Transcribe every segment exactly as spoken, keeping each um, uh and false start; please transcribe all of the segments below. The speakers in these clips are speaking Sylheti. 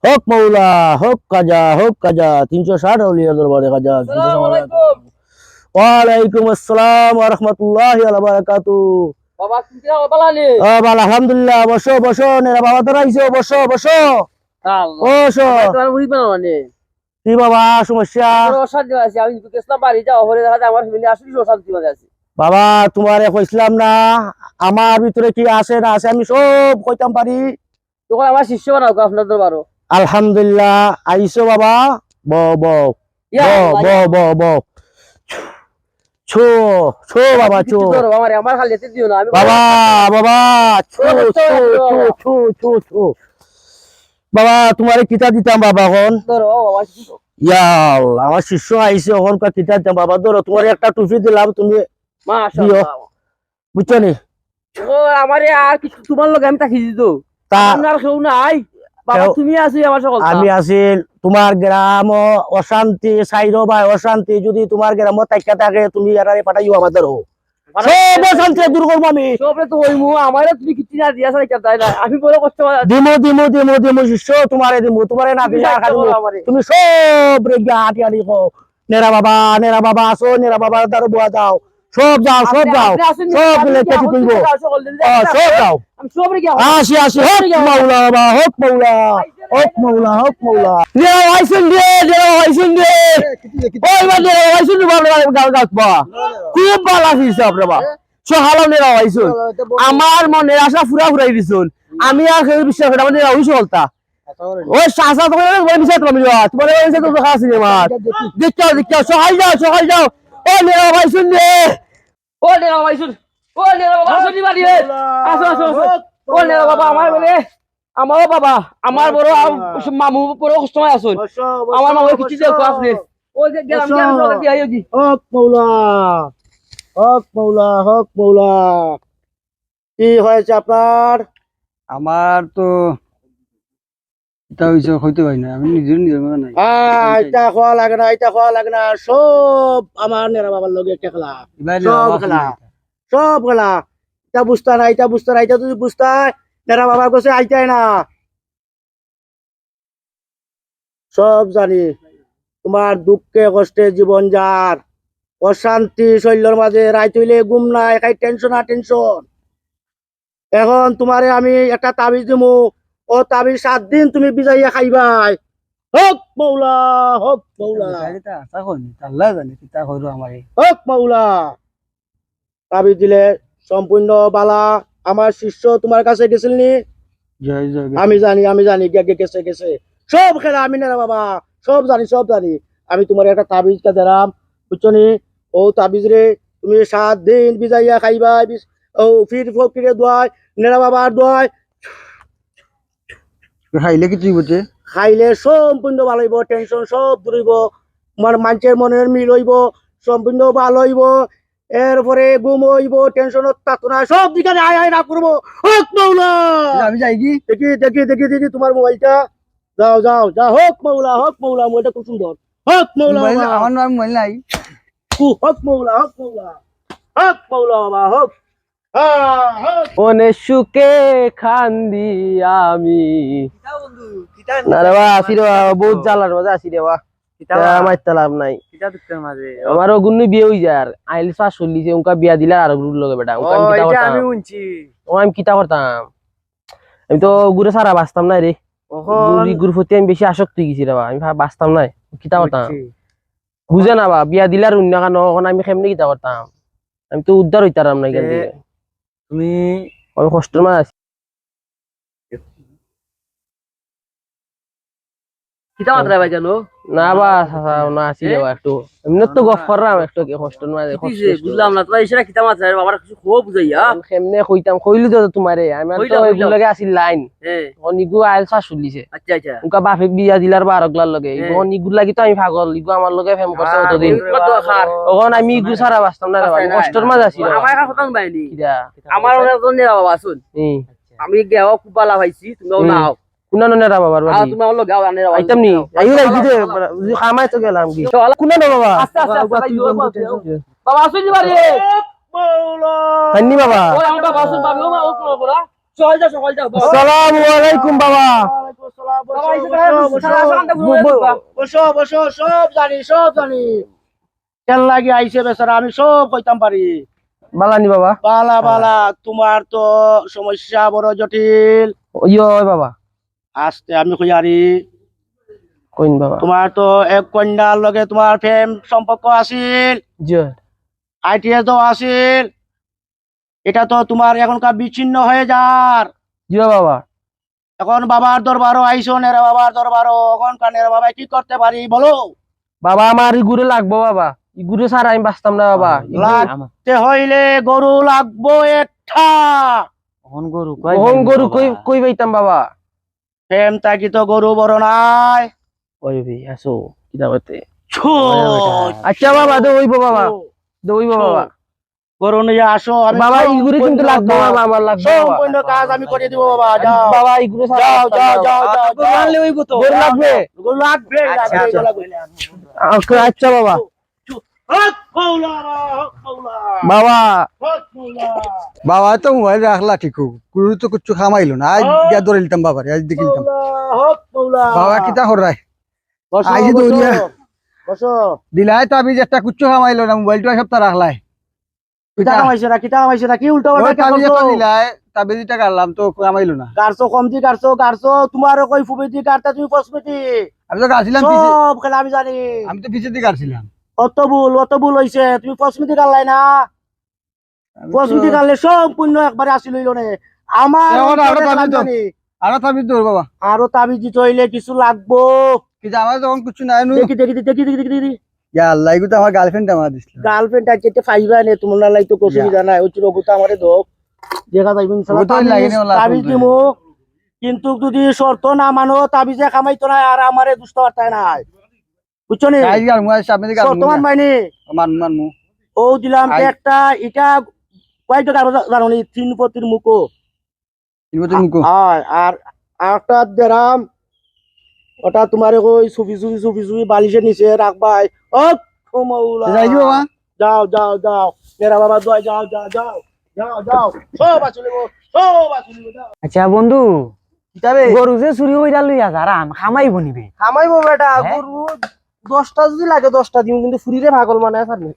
হক মাওলা, হক খাজা, হক খাজা, তিনশো ষাট আউলিয়ার দরবারে খাজা, তিনশো ষাট। আসসালামু আলাইকুম। ওয়ালাইকুম আসসালাম ওয়া রাহমাতুল্লাহি ওয়া বারাকাতুহু। বাবা, তুমি কিতা বালা নি? ও বালা, আলহামদুলিল্লাহ। বসো, বসো, নেরা বাবা, তোরা আইছো, বসো, বসো। আল্লাহ। বসো। বাবা, তোমার মুড়ি বানাও নি? কি বাবা, সমস্যা? বড় অশান্তি আছি। আমি গেছিলাম বাড়ি, যাওয়ার পরে দেখা যায় আমার ফ্যামিলি আসলে অশান্তি মাঝে আছে। বাবা, তোমারে কইছিলাম না, আমার ভিতরে কি আছে না আছে আমি সব কইতাম পারি। তখন আমার শিষ্য বানাও গো আপনার দরবারও। আলহামদুলিল্লাহ, আইছো বাবা, বও, বও। ইয়া বও, আল্লাহ, বও, ইয়া বও, বও। ছো, ছো বাবা, ছো। ধরো, আমার, আমার খালি এতে দিও না, আমি বাবা, বাবা, ছো, ছো, ছো, ছো, ছো, ছো। বাবা, তোমারে কিতা দিতাম বাবা এখন? ধরো, ও বাবা, কিছু তো। ইয়া আল্লাহ, আমার শিষ্য আইছে, এখন কিতা দিতাম বাবা? ধরো, তোমারে একটা টুপি দিলাম, তুমি দিও। মাশাআল্লাহ। বুঝছো নি? ও, আমারে আর কিছু তোমার লগে আমি থাকি দিত। তা আমার আর কেউ নাই। বাবা, কেউ তুমি আছো আমার সকল। আমি আছি, তোমার গ্রাম অশান্তি, সাইরো ভাই অশান্তি, যদি তোমার গ্রামও থাকিয়া থাকে, তুমি এরারে পাঠাইও আমাদের হো। পাঠাইও। সব অশান্তি দূর করবো আমি। সবরে তো ওই মুহ, আমারে তুমি কিচ্ছু না দিয়া সারা তাই না। আমি বড় কষ্ট পাই। দিমু, দিমু, দিমু, দিমু, শিষ্য, তোমারে দিমু, তোমারে না তুমি দিলে আর সাহায্য দিমু। করো আমারে। তুমি সব রে গিয়া আটি আটি কও। নেরা বাবা, নেরা বাবা, আসো, নেরা বাবার দ্বারো বওয়া যাও। সব যাও, সব আপনি, যাও। আপনি আসেন, সব আপনি গেলে কি কেটে এখন তুলবো। যাও, সকল দিন ও, যাও। সব যাও। আমি সব রে গিয়া আসি, আসি, হক মাওলা বাবা, হক মাওলা, হক মাওলা, হক মাওলা। নেরা আইছইন রে, নেরা আইছইন রে। ওই বা নেরা আইছইন রে, বাবা, গাল গাছ বা। খুব ভালা আছি, সাব রে বা। সকালে নেরা আইছইন। আমার মনের আশা পুরা পুরাই দিছইন। আমি আর কেউ বিশ্বাস করি না, আমার নেরা ওই সকলতা। ওই চাচা তোমার ওই মিছা তোমার মিছা, তোমার ওই মিছা তো দেখা আছে রে আমার। দেখো, দেখো, সকাল যাও, সকাল যাও। ও নেরা ভাই শুন রে। ও নেরা ভাই শুন। ও নেরা বাবা শুনি বাড়ি রে। আসো, আসো, আসো। ও নেরা বাবা, আমার বলে, আমার বাবা, আমার বড় আম-, মামু বড় কষ্ট আছইন। আমার মামু কিছু দেখো আপনি। ওই যে গেলাম, গেলাম, সকাল দিয়ে আইও কি। হক মৌলা, হক মৌলা, হক মৌলা। কি হয়েছে আপনার? আমার তো ইতা অইছে, কইতে পারি না, আমি নিজের নিজের মনে নাই। আহ, ইতা কওয়া লাগে না, ইতা কওয়া লাগে না, সব আমার নেরা বাবার লগে একটা খেলা। ইবারে সব খেলা, সব খেলা। ইতা বুঝতা না, ইতা বুঝতা না, ইতা যদি বুঝতায়, নেরা বাবার কাছে আইতায় না। সব জানি, তোমার দুঃখে কষ্টে জীবন যার, অশান্তি শরীরর মাঝে, রাইত অইলে ঘুম নাই, খালি টেনশন আর টেনশন। এখন তোমারে আমি একটা তাবিজ দিমু, ও তাবিজ সাত দিন তুমি ভিজাইয়া খাইবায়। হক মৌলা, হক মৌলা। আমি তাইলে তো আশা করি, আল্লাহ জানে কিতা করো আমারে। হক মৌলা। তাবিজ দিলে সম্পূর্ণ বালা। আমার শিষ্য তোমার কাছে গেছিল নি? জয় জয়। আমি জানি, আমি জানি, গে-, গে-, গেছে, গেছে। সব খেলা আমি নেরা বাবা, সব জানি, সব জানি। আমি তোমারে একটা তাবিজ দিলাম, বুঝছো নি? ও তাবিজ রে, তুমি সাত দিন ভিজাইয়া খাইবায়, বিস-, ও পীর ফকিরের দোয়ায়, নেরা বাবার দোয়ায়। খাইলে কিছু বুঝে? খাইলে সম্পূর্ণ ভালো অইবো, টেনশন সব দূর অইবো, মানে মানষের মনের মিল অইবো, সম্পূর্ণ ভালো অইবো। এরপরে ঘুম অইবো, টেনশন থাকতো না, সব দিকে আয় আয় না করবো। হক মৌলা। আমি যাই কি? দেখি, দেখি, দেখি, দেখি তোমার মোবাইলটা। যাও, যাও, যাও। হক মৌলা, হক মৌলা, মোবাইলটা খুব সুন্দর। হক মৌলা মোবাইল, বাবা। আমার নাম মোবাইল নাই। কু, হক মৌলা, হক মৌলা। হক মৌলা বাবা, হক। হ্যাঁ, হক। মনে সুখে কান্দি আমি। কিতা বন্ধু? কিতা না রে বা, আছি রে বা, বহুত জ্বালার মাঝে আছি রে বা। কিতা তা বা? মাইত্তা লাভ নাই। কিতা দুঃখের মাঝে? আমার অগুর নু বিয়া অই যার, আইল পাস চল্লিশে, উনকা বিয়া দিলা আর অগুর লগে বেটা। উনকা ও, আমি কিতা ইটা করতাম? আমি হুনছি। ও, আমি কিতা করতাম? আমি তো অগুরে ছাড়া বাঁচতাম না রে। অখন অগুর প্রতি আমি বেশি আসক্ত অই গেছি রে বা, আমি ভা-, বাঁচতাম না। কিতা করতাম? বুঝছি। বুঝে না বা, বিয়া দিলা আর অন্য কানো, অখন আমি কেমনে কিতা করতাম? আমি তো উদ্ধার অইতারাম না এখান তে থেকে। তুমি আমি কষ্টর মাঝে আছি। কিতা মাতরায় ভাইজান? না বা, চাচা, না আছি রে বা একটু। এমনে তো গফ কররাম একটু, কি কষ্ট না, কিতা কষ্ট, যে কষ্ট। বুঝলাম না, তোরা ইশারা কিতা মাতরায়, বাবার কিছু খবর বুঝাইয়া। আমি কেমনে কইতাম, কইলি তো তোমারে, আমি তো কইলা, ওই কইলা। লগে আছি লাইন। হ্যাঁ। অনিগু আইল পাস চল্লিশে। আচ্ছা, আচ্ছা। উনকা বাপে বিয়া দিলার বারো গুলার লগে। হ্যাঁ। ইগু অনিগুর লাগি তো আমি পাগল, ইগু আমার লগে প্রেম করছে অতদিন। অখন আমি ইগু ছাড়া বাঁচতাম না রে বা, আমি কষ্টর মাঝে আছি রে বা। আমার কথা বাইনি। কিতা? আমার অনেক জন নেরা বাবা আছইন। হুম। আমি গেও খুব ভালা পাইছি, তুমিও হুম। নাও। কুনানো নেরা বাবার বাড়ি? আ, তুমি আমার লগে আও, নেরা বাবা। আইতাম নি? আইও না, কি দে, যদি কামাই তো গেলাম কি? চল। কুনানো বাবা? আস্তে, আস্তে, আস্তে, আস্তে, আস্তে। বাবা, আসুন নি বাড়ি। মাওলা। হান্নি বাবা? ওই আমার বাবা আসুন, বাবা, ও মা, ও কোন করা? চল যা, সকাল যা, বাবা। আসসালামু আলাইকুম বাবা। বসো, বসো, বসো, সব জানি, সব জানি। কেন লাগি আইছে বেচারা, আমি সব কইতাম পারি। বালা নি বাবা? বালা, বালা, তোমার তো সমস্যা বড় জটিল। ইয়ো, ওই বাবা। আস্তে আমি কইয়ারি। কইন বাবা? তোমার তো এক কন্যার লগে তোমার প্রেম সম্পর্ক আছিল। জি। আইটিএস দেওয়া আছিল। এটা তো তোমার এখনকার বিচ্ছিন্ন হয়ে যার। জি বাবা। এখন বাবার দরবারও আইছো, নেরা বাবার দরবারও। এখন কার নেরা বাবা কি করতে পারি বলো? বাবা, আমার ইগুরে লাগবো বাবা, ইগুরে ছাড়া আমি বাঁচতাম না বাবা। লাগতে হইলে গরু লাগবো একটা। অখন গরু কই, অখন গরু কই, কই পাইতাম বাবা? প্রেম থাকি তো গরু বড় নাই। ওই বে, আসো, কিতা বাতে? আচ্ছা বাবা, দে অইবো বাবা। দে অইবো বাবা। গরু নিয়ে আসো, আমি বাবা, ইগুরে কিন্তু লাগবো বাবা, আমার লাগবো বাবা। সম্পূর্ণ কাজ আমি করে দিব বাবা। যাও। বাবা, ইগুরে ছাড়া যাও, বাঁচতাম যাও, না যাও, বাবা। যাও, যাও, গরু যাও। আনলে অইবো তো। গরু লাগবে? গরু লাগবে, আচ্ছা, লাগবে, আচ্ছা। লাগবে। আচ্ছা, আচ্ছা বাবা। হক মৌলা, হক মৌলা। বাবা। হক মৌলা। বাবা তো মোবাইল রাখলা ঠিক, গরু তো কিচ্ছু কামাইলো না। আজ হক গিয়া ধরে নিতাম বাবারে, আজ দেখে নিতাম। মৌলা, হক মৌলা। বাবা কিতা করায়? বসো, আইজি বসো, দৌড়িয়া। বসো। দিলায় তাবিজ একটা, কিচ্ছু কামাইলো না, মোবাইলটা সবতা রাখলায়। কিতা কিতা? কামাইছে না, কিতা কামাইছে না, কি উল্টা পাল্টা ওই কি তাবিজ করছো? একটা দিলায়, তাবিজ এটা গাড়লাম তো কামাইলো না। গাড়ছো কমতি গাড়ছো, গাড়ছো, তোমারে কই ফুবেদি গাড়তা তুমি ফসমেদি। আমি তো গাড়ছিলাম পিছে। সব খেলা আমি জানি। আমি তো পিছেদি গাড়ছিলাম। অত ভুল, অত ভুল অইছে, তুমি ফসমেদি গাড়লায় না। আমি তো ফসমেদি গাড়লে সম্পূর্ণ একবারে আসিল অইলো নে। আমার এখন আরো অন্তরে তাবিজ দাও। জানি। আরো তাবিজ দৌড় বাবা। আরো তাবিজ দিতে অইলে কিছু লাগবো। কিন্তু আমার তখন কিছু নাই নু। দেখি, দেখি, দেখি, দেখি, দেখি, দেখি। ইয়া আল্লাহ, এগুলো তো আমার গার্লফ্রেন্ড আমার দিছিল। গার্লফ্রেন্ড আছে, এটা পাইবা নে, তোমার না লাই তো অসুবিধা নাই। ওই চুরো গুতা আমারে দাও। দেখা যাইবে ইনশাআল্লাহ। ওটা লাগে না, ওলা তাবিজ দিমু। কিন্তু যদি শর্ত না মানো, তাবিজে কামাইতো না, আর আমারে দুষ্ট বার্তায় নাই। বুঝছো নি? আইজ গার মুয়া সামনে গার শর্ত মুয়া। মানবায় নি? মান, মান মু। ও দিলাম আই- একটা, এটা কয়টা গারো জানো নি? তিন পতির মুখো। তিন পতির মুখো। আর, আর, আর একটা দেরাম, ওটা তোমারে কই সুফি, সুফি, সুফি, সুফি বালিশের নিচে রাখবায়। ও, ও মৌলা। যাই গো বাবা। যাও, যাও, যাও। মেরা বাবা দোয়া, যাও, যাও, যাও। যাও, যাও। সব আসলে গো, সব আসলে গো, যাও। আচ্ছা বন্ধু, কিতাবে? গরু যে চুরি কইরা লইয়া যারাম, কামাইবো নি বে? কামাইবো বেটা, হ্যাঁ? গরু দশটা যদি লাগে দশটা দিমু, কিন্তু ফুরিরে পাগল বানায় পারলে।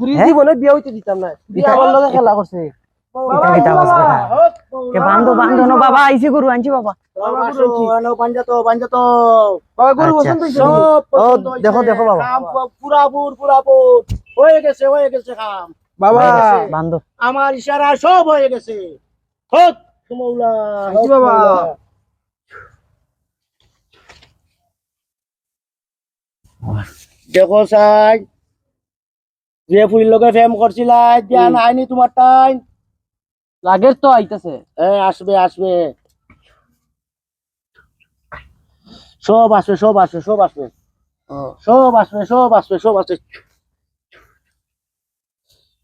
ফুরি হ্যাঁ? জীবনে বিয়া অইতে দিতাম না। ফুরি ইতা আমার লগে খেলা করছে। ইতা কিতা বাস বেটা? কে বান্ধো, বান্ধো, নো বাবা, আইছি গরু আনছি বাবা। বাবা, গরু আনছি। আনো, বান্ধা তো, বান্ধা তো। বাবা, গরু আচ্ছা। পছন্দ অইছে? সব ও, পছন্দ অইছে। দেখো, দেখো বাবা। কাম পু-, পুরাপুর, পুরাপুর। হয়ে গেছে, হয়ে গেছে কাম। বাবা। হয়ে গেছে। বান্ধো। আমার ইশারা সব হয়ে গেছে। হক মৌলা, হক আনছি বাবা। মৌলা। দেখো চাই, যে ফুরির লগে প্রেম করছিলা, দিয়া হুম। নাইনি তোমার টাইম। লাগের তো আইতাছে। এ, আসবে, আসবে। সব আসবে, সব আসবে, সব আসবে। ও। সব আসবে, সব আসবে, সব আসবে।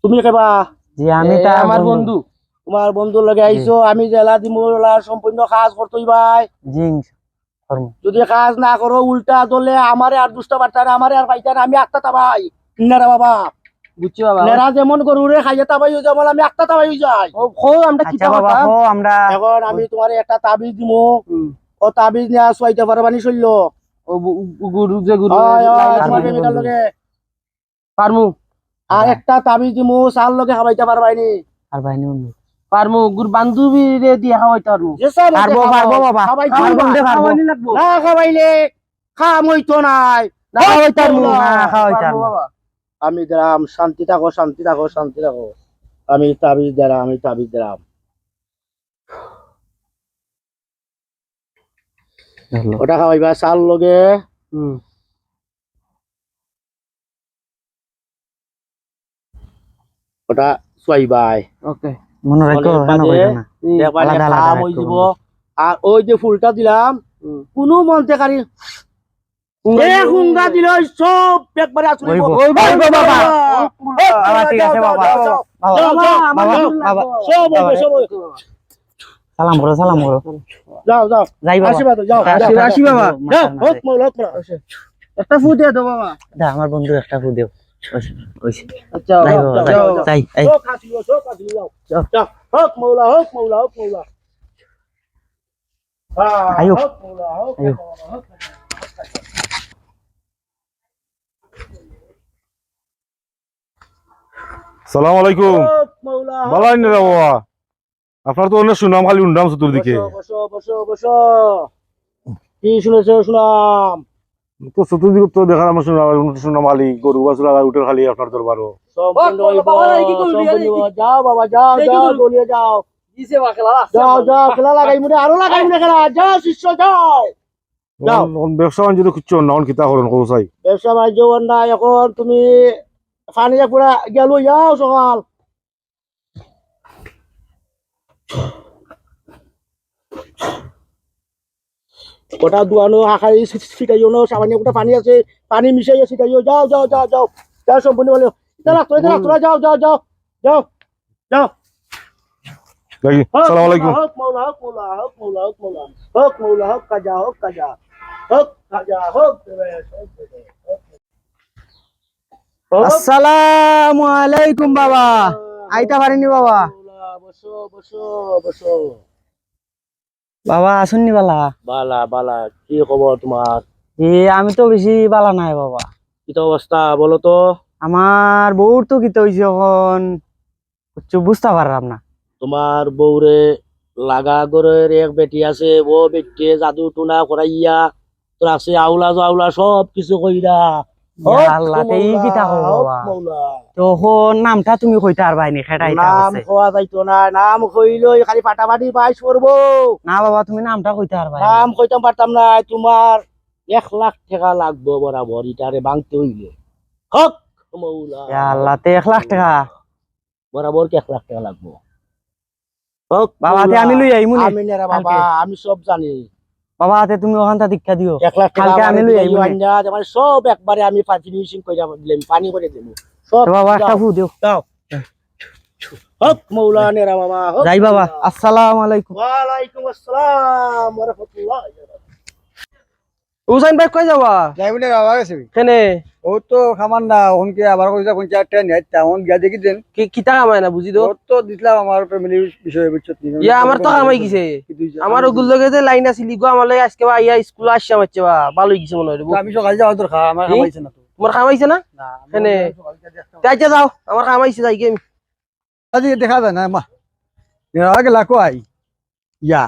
তুমি কেবা? জি, আমি এ, তার আমার বন্ধু। বন্ধু। তোমার বন্ধুর লগে আইছো, জি। আমি যেলা দিমু, ওলা সম্পূর্ণ কাজ করতে অইবায়। জি, ইনশাআল্লাহ। করমু। যদি কাজ না করো, উল্টা দলে আমারে আর দুষ্ট বার্তা না, আমারে আর পাইতা না, আমি আত্মা তাবাই। না রে বাবা। বুঝছি বাবা। নেরা যেমন গরুরে খাইয়া তাবাই অই, যেমন আমি আত্মা তাবাই অই যাই। ও, কও আমরা আচ্ছা কিতা বাবা, কথা? কও আমরা এখন আমি তোমারে একটা তাবিজ দিমু। হুম। ও তাবিজ নিয়া শুয়াইতে পারবা নি শরীলো? ও গু-, গু-, গরু যে গরু হয়, হয়, লাইন তোমার দিবি প্রেমিকার বন্ধু। লগে। পারমু। আর হ্যাঁ। একটা তাবিজ দিমু, চার লগে খাবাইতে পারবায় নি? পারবায় নি বন্ধু। পারমু, গুর বান্ধবীরে দিয়া খাবাইতে পারমু। যে চার লগে পারবো, খাবাও, পারবো বাবা। খাবাইতে পারবো পারবা। দে পারবো। খাবানি লাগবো। না খাবাইলে কাম অইতো নায়। না খাবাইতে পারমু, না খাবাইতে পারবো পারমু। বাবা। আমি দিলাম, শান্তি থাকো, শান্তি থাকো, শান্তি থাকো। আমি তাবিজ দিলাম, আমি তাবিজ দিলাম। হ্যালো। ওটা খাবাইবা চার লগে। হুম। ওটা শুয়াইবায়। ওকে। মনে রাখো, মনে বাদে কইও না। হুম। দেখবা আলাদা আলাদা কাম রাখো অই দিব। বন্ধু। আর ওই যে ফুলটা দিলাম, হুম। কোনো মন্ত্রকারী এ হুঙ্গা দিলে ওই সব একবারে আসলে ওই বো-, ওই বো-, ওই বো বাবা। বাবা, ঠিক আছে বাবা। যাও, যাও, বাবা, যাও, বাবা, যাও, বাবা, যাও, বাবা। সব ওই বো, বাবা। সব ওই বো। সালাম করো, সালাম করো। যাও, যাও। যাই বাবা। আশীর্বাদ, যাও, যাও। আশীর্বাদ, আশীর্বাদ বাবা। যাও, হক মৌলা, হক মৌলা। একটা ফু দিয়ে দাও বাবা। দা, আমার বন্ধু একটা ফু দেও। ওই, ওই। আচ্ছা, যাই যাও, বাবা, যাও, যাই, যাও, যাও। যাই, এই। সব কাজ ছিল, সব কাজ ছিল, যাও। যাও। যাও। হক মৌলা, হক মৌলা, হক মৌলা। আইও। আইও। সালাম আলাইকুম। হক মৌলা, হক বালা আইন রে মৌলা। বাবা। আপনার তো অনেক সুনাম খালি হুনরাম চতুর্দিকে। বসো, বসো, বসো, বসো। কি শুনেছো সুনাম? তো চতুর্দিকে তো দেখার আমার সুনাম, সুনাম খালি, গরু বাছুর আর উটের খালি আপনার দরবারও। সম্পূর্ণ হক মৌলা, হইব, বাবা, কি করবি? সম্পূর্ণ হইব। যাও বাবা, যাও, দেখি যাও, করবি। গলিয়ে যাও। দিছে বা খেলা, যাও, যাও, খেলা লাগাইমু নে, আরো লাগাইমু নে খেলা। যাও শিষ্য, যাও। যাও। অখন, অখন ব্যবসা বাণিজ্য তো কিচ্ছু অর না, অখন কিতা করইন, কও চাই? ব্যবসা বাণিজ্য অর না, অখন তুমি পানি এক পুরা গিয়া লইয়া আও সকাল। ওটা ধুয়ানো, হাকাই ছি-, ছি-, ছিটাইও না, সামান্য একটা পানি আছে, পানি মিশাইয়া ছিটাইও, যাও, যাও, যাও, যাও, যাও, সম্পূর্ণ ভালো। এটা রাখো, এটা রাখো, যাও, যাও, যাও, যাও, যাও। দেখি, হক সালাম আলাইকুম। মৌলা, হক মৌলা, হক মৌলা, হক মৌলা, হক মৌলা, হক খাজা, হক খাজা, হক খাজা, হক। আসসালামু আলাইকুম বাবা। আইতা পারিনি বাবা। বসো, বসো, বসো। বাবা, আছইন নি বালা? বালা, বালা। কি খবর তোমার? এ, আমি তো বেশি বালা নাই বাবা। কিতা অবস্থা বলো তো? আমার বউর তো কিতা অইছে অখন, কিচ্ছু বুঝতা পাররাম না। তোমার বউরে লাগা ঘরর এক বেটি আছে, ও বেটিয়ে জাদু টুনা করাইয়া তো রাখছে, আউলা জাউলা সব কিছু কইরা। ইয়া হক আল্লাহ, তে ই মৌলা, কিতা কও হক বাবা? মৌলা। তে অখন নামটা তুমি কইতা পারবায় নি, কেটা ইতা নাম করছে? কওয়া যাইতো না, নাম কইলেই খালি ফাটাফাটি বাইশ করবো। না বাবা, তুমি নামটা কইতা পারবায় নি। নাম কইতাম পারতাম না, তোমার এক লাখ টেকা লাগবো বরাবর, ইটারে ভাঙতে অইলে। হক মৌলা। ইয়া আল্লাহ, তে এক লাখ টেকা? বরাবর কি এক লাখ টেকা লাগবো? হক বাবা, তে আমি মৌলা, লই আইমু নে আমি নেরা বাবা, কালকে। আমি সব জানি। বাবা, তে তুমি অখানতা দীক্ষা দিও। এক লাখ টেকা কালকে আমি লই আইমু নে। আইনা, আমার সব একবারে আমি পা-, finishing কইরা দিলাম, পানি করি দিমু। সব তো বাবা, একটা যাও, ফু দিও। যাও। হক মৌলা নেরা বাবা, হক যাই বাবা, মৌলা। আসসালামু আলাইকুম। ওয়ালাইকুম আসসালাম ওয়া রাহমাতুল্লাহ। হুসাইন ভাই, কই যাবা? যাইমু নে বাবা গেছে। কেনে? ও তো কামার না, অখন কি আবার কইতা পঞ্চাশ টেকা নিয়া আইতা, অখন গিয়া দেখি দেন। কি, কিতা কামায় না বুঝি তো? ও তো দিছলাম আমার family বিষয়ে, বুঝছো নি? ইয়া, আমার তো কামাই গেছে। কি দুই হাজার আমার ওগুর লগে যে line আছিল, ইগু আমার লগে আজকে বা আইয়া স্কুলো আইসা মারছে বা, ভালা অই গেছে মনে অয় রে। তো আমি সকালে যাওয়া দরকার, আমার কি? কামাইছে না তো। তোমার কামাইছে না? না, আমি কেনে? সকালে গিয়া দেখতাম। তে আচ্ছা যাও, আমার কামাইছে, যাই গিয়া আমি। আজি দেখা যায় না, মা। নেরা গেলা কই? ইয়া।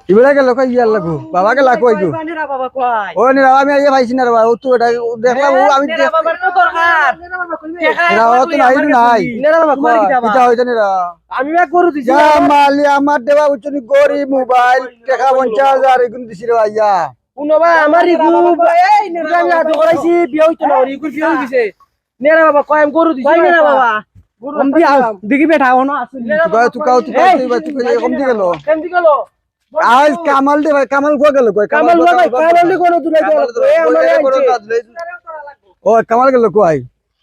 ইবারা গেল কই? ইয়া লাগু। বাবা গেলা কই গো? নেরা বাবা কই? ও নেরা, আমি আইয়া পাইছি না রে বাবা। ও তো এটা দেখলাম, ও আমি নেরা দেখ- বাবার তো দরকার। নেরা বাবা তো নাই, নাই। নেরা বাবা কই? কিতা অইছে নেরা? আমি বা গরু দিছি। ইয়া মালি, আমার দেবা বুঝছো নি, ঘড়ি, মোবাইল, টেকা পঞ্চাশ হাজার এগুন দিছি রে ভাইয়া। হুনো বা, আমার ইগু, এই নেরা বাবা, আমি আদর করাইছি, বিয়া অইতো না, ইগুর বিয়া অই গেছে। নেরা বাবা কই, আমি গরু দিছি, কই নেরা বাবা? গরু কম দি আও, দেখি বেটা, অনো আছে নি? তুকাও, তুকাও, তুকাও, এই, তুকাও, তুকাও, কম দি গেল। কম দি গেল? আজ কামাল দে ভাই, কামাল কই গেল কই? কামাল কই, কামাল দে গরু তুলাই দে। কামাল দে, এই আমার গরু আনছে। ও, কামাল গেল কই?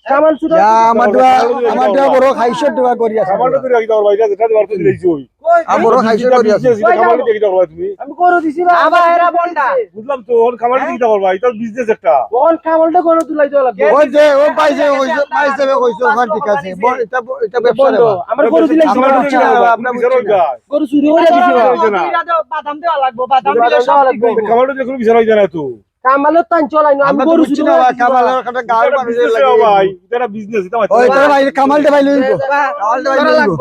কামাল ছুটা ইয়া, আমার দোয়া, আমার দোয়া বড় খাইছে দোয়া করি আছে। কামালটা তুই রাখি দাও ভাই, এটা যেটা দেওয়ার তো দিলেই ওই। আমার বড় খাইছে করি আছে। কামালটা দেখি দাও ভাই তুমি। আমি গরু দিছি না। আবার এরা বন্ডা। বুঝলাম তো, ওর কামালটা দেখি দাও ভাই, এটা business একটা। ওর কামালটা গরু তুলাই দেওয়া লাগবে। ওই যে, ও পাইছে, কইছে, পাইছে, কইছে, ওখান ঠিক আছে। ব-, এটা ব-, এটা ব্যবসা বন্ধ। রে বা। আমার গরু দিলে আমরা বুঝছি না, আমরা বুঝছি না। গরু চুরি করে দিছি। বাদাম দেওয়া লাগবে, বাদাম দিলে সব ঠিক হইব। কামালটা দেখুন বিচার হইছে না তো। কামালর তান চলাই না, আমি আমরা তো গরু বুঝছি চুরি না, করে দিছি কামালর বাবা। একটা গাঁর এটা মানুষের business লাগে। রে ভাই, এটা business, এটা ও, এটা ভাই, কামাল দে ভাই লইব। কামাল দে ভাই লইব।